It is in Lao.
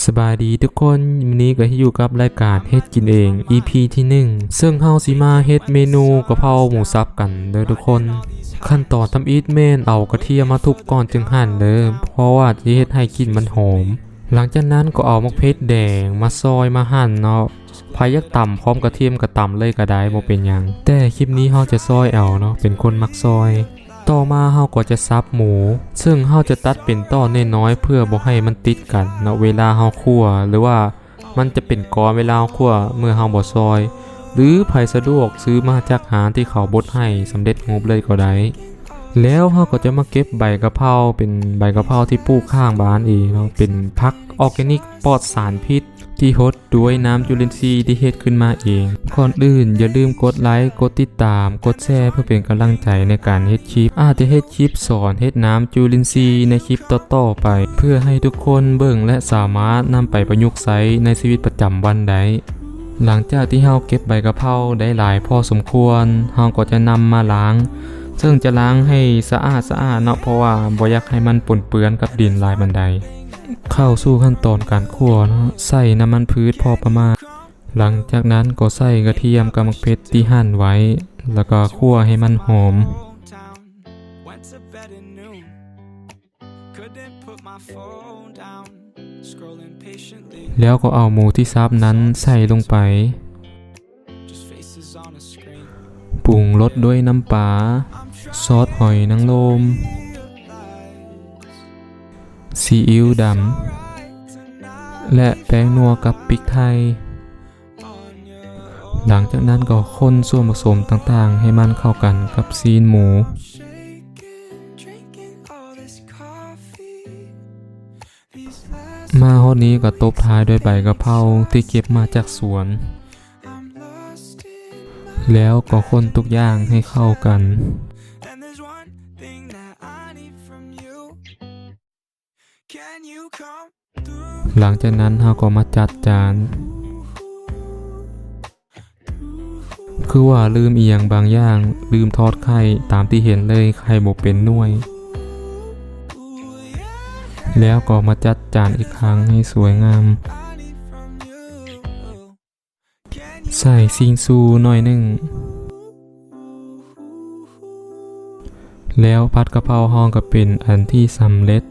ສະບາຍດີທຸກຄົນ, ມື້ນີ້ກໍຢູ່ກັບລາຍການເຮັດກິນເອງ ອີພີທີໜຶ່ງ ເຊິ່ງເຮົາຊິມາເຮັດເມນູກະເພົາໝູສັບກັນເດີທຸກຄົນ. ຂັ້ນຕອນທຳອິດແມ່ນເອົາກະທຽມມາທຸບກ່ອນຈຶ່ງຫັ່ນເດີ ເພາະວ່າຈະເຮັດໃຫ້ກິ່ນມັນຫອມ. ຫຼັງຈາກນັ້ນກໍເອົາໝາກເຜັດແດງມາຊອຍມາຫັ່ນເນາະ, ໃຜຢາກຕຳພ້ອມກະທຽມກະຕຳເລີຍກະໄດ້ ບໍ່ເປັນຫຍັງ, ແຕ່ຄລິບນີ້ເຮົາຈະຊອຍເອົາເນາະ ເປັນຄົນມັກຊອຍ. ຕໍ່ມາເຮົາກໍຈະສັບໝູ ເຊິ່ງເຮົາຈະຕັດເປັນຕໍ່ນ້ອຍໆ ເພື່ອບໍ່ໃຫ້ມັນຕິດກັນເນາະ ເວລາເຮົາຂົ້ວ ຫຼືວ່າມັນຈະເປັນກ້ອນເວລາເຮົາຂົ້ວເມື່ອເຮົາບໍ່ຊອຍ ຫຼືໃຜສະດວກຊື້ມາຈາກຮ້ານທີ່ເຂົາບົດໃຫ້ສຳເລັດຮູບເລີຍກໍໄດ້. ແລ້ວເຮົາກໍຈະມາເກັບໃບກະເພົາ ເປັນໃບກະເພົາທີ່ປູກຂ້າງບ້ານເອງເນາະ ເປັນຜັກອອກແກນິກປອດສານພິດ ທີ່ຫົດດ້ວຍນ້ຳຈຸລິນຊີທີ່ເຮັດຂຶ້ນມາເອງ. ກ່ອນອື່ນຢ່າລືມກົດໄລ, ກົດຕິດຕາມ, ກົດແຊ ເພື່ອເປັນກຳລັງໃຈໃນການເຮັດຄລິບ. ອາດຈະເຮັດຄລິບສອນເຮັດນ້ຳຈຸລິນຊີໃນຄລິບຕໍ່ໆໄປ ເພື່ອໃຫ້ທຸກຄົນເບິ່ງ ແລະ ສາມາດນຳໄປປະຍຸກໃຊ້ໃນຊີວິດປະຈຳວັນໄດ້. ຫຼັງຈາກທີ່ເຮົາເກັບໃບກະເພົາໄດ້ຫຼາຍພໍສົມຄວນ, ເຮົາກໍຈະນຳມາລ້າງ, ເຊິ່ງຈະລ້າງໃຫ້ສະອາດໆເນາະ, ເພາະວ່າບໍ່ຢາກໃຫ້ມັນປົນເປື້ອນກັບດິນຫຼາຍປານໃດ. ເຂົ້າສູ່ຂັ້ນຕອນການຂົ້ວເນາະ, ໃສ່ນ້ຳມັນພືດພໍປະມານ. ຫຼັງຈາກນັ້ນກໍໃສ່ກະທຽມກັບໝາກເຜັດທີ່ຫັ່ນໄວ້ ແລ້ວກໍຂົ້ວໃຫ້ມັນຫອມ. ແລ້ວກໍເອົາໝູທີ່ສັບນັ້ນໃສ່ລົງໄປ. ປຸງລົດດ້ວຍນ້ຳປາ, ຊອດຫອຍນາງລົມ, ຊີອິ້ວດຳ ແລະ ແປ້ງນົວກັບປິກໄທ. ຫຼັງຈາກນັ້ນກໍຄົນສ່ວນປະສົມຕ່າງໆໃຫ້ມັນເຂົ້າກັນກັບຊີ້ນໝູ. ມາຮອດນີ້ກໍຕົບທ້າຍດ້ວຍໃບກະເພົາທີ່ເກັບມາຈາກສວນ. ແລ້ວກໍຄົນທຸກຢ່າງໃຫ້ເຂົ້າກັນ. ຫຼັງຈາກນັ້ນເຮົາກໍມາຈັດຈານ. ຄືວ່າລືມອີ່ຫຍັງບາງຢ່າງ, ລືມທອດໄຂ່, ຕາມທີ່ເຫັນເລີຍ, ໄຂ່ບໍ່ເປັນໜ່ວຍ. ແລ້ວກໍມາຈັດຈານອີກຄັ້ງໃຫ້ສວຍງາມ. ໃສ່ຊິງຊູໜ້ອຍໜຶ່ງ. ແລ້ວຜັດກະເພົາເຮົາກໍເປັນອັນທີ່ສຳເລັດ